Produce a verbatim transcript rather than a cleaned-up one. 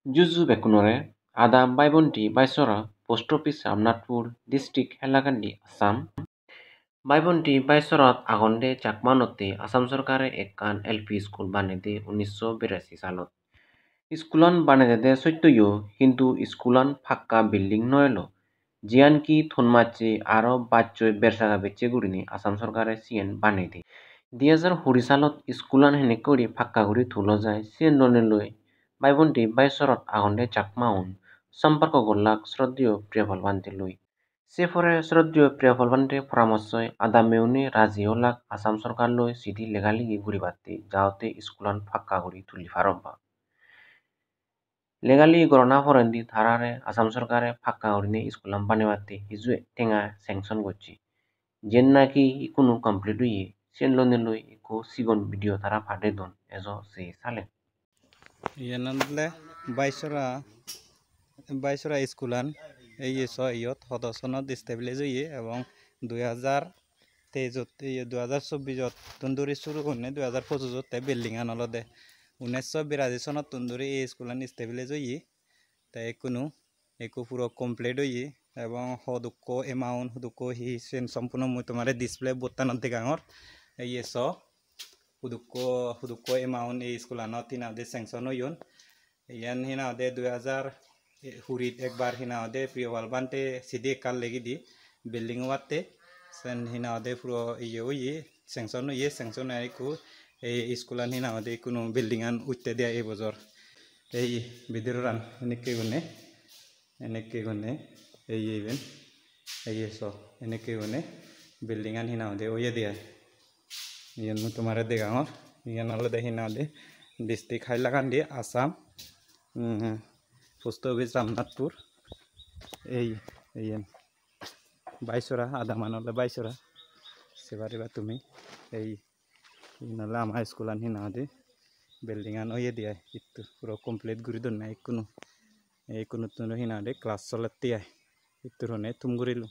Juju bekkunore, Adam Bhai Bonti Bhaisora, Post Office, Ramnathpur District, Hailakandi, Assam. Bhai Bonti Bhaisorat agonde Chakma unotte Assam sorkare ekkan L P school banede unnisso birashi salot. Iskulan banedede sottoyo, hintu iskulan pakka building no elo. Jiyan ki ton macche aro bachchoi bersaga bechche gurinei Assam sorkare siyen banei di. Di hajar kuri salot iskulan henekke guri pakka guri tulo jai, siyen lonei loi Bhai Bonti Bhaisorot agonde Chakmaun somporko gollak sroddheyo Priyopal Bhante loi. Se pore sroddheyo Priyopal Bhante poramorsoi adameune raji olak Assam sorkar loi sidi lega ligi guribatte, jaote iskulan pakka guri tuli paron ba. Lega ligi gorona porendi tarare Assam sorkare pakka gurinei iskulan banebatte hiju tenga sanction gocche. Jen naki ikkunu complete oye, siyen lonei loi ikko sigon video tara padey don, ejo se salen. Iyen olode Bhaisora, Bhaisora iskulan, ei ye so iyot hodo sonot establish oye ebong dui hajar teijot, iye dui hajar chobbijottun duri suru gurinei dui hajar pojijot te building an olode. Unnisso biraji sonottun duri ei iskulan establish oye. Te ikkunu ekku puro complete oye ebong hodukko amount, hodukko hi, siyen sompuno mui tomare display board anot degangor. Ei ye so, hudukko, hudukko amount ei iskulanot hinang hoide sanction oyon. Iyan hinang hoide dui hajar kurit ekbar hinang hoide Priyopal Bhante sidi ekkan legi di building obatte. Sen hinang hoide puro iye oye, sanction oye, sanction oi ekku ei iskulan hinang hoide ikkunu building an utte de ai ei bojor. Ei bidiroran enekke gune, enekke gune, ei iben, ei so, enekke gune building an hinang hoide oye de ai. Iyen mui tomare degangor, iyen olode hinang hoide District Hailakandi, Assam, mm, Post Office Ramnathpur. Ei, iyen Bhaisora, adaman ole Bhaisora. Se pariba tumi. Ei, iyen ole ama iskulan hinang hoide building an oye de ai, ittu puro complete guri donney ikkunu. Ei ikkunuttun hinang hoide class solette ai. Ittur honne thum gurilung.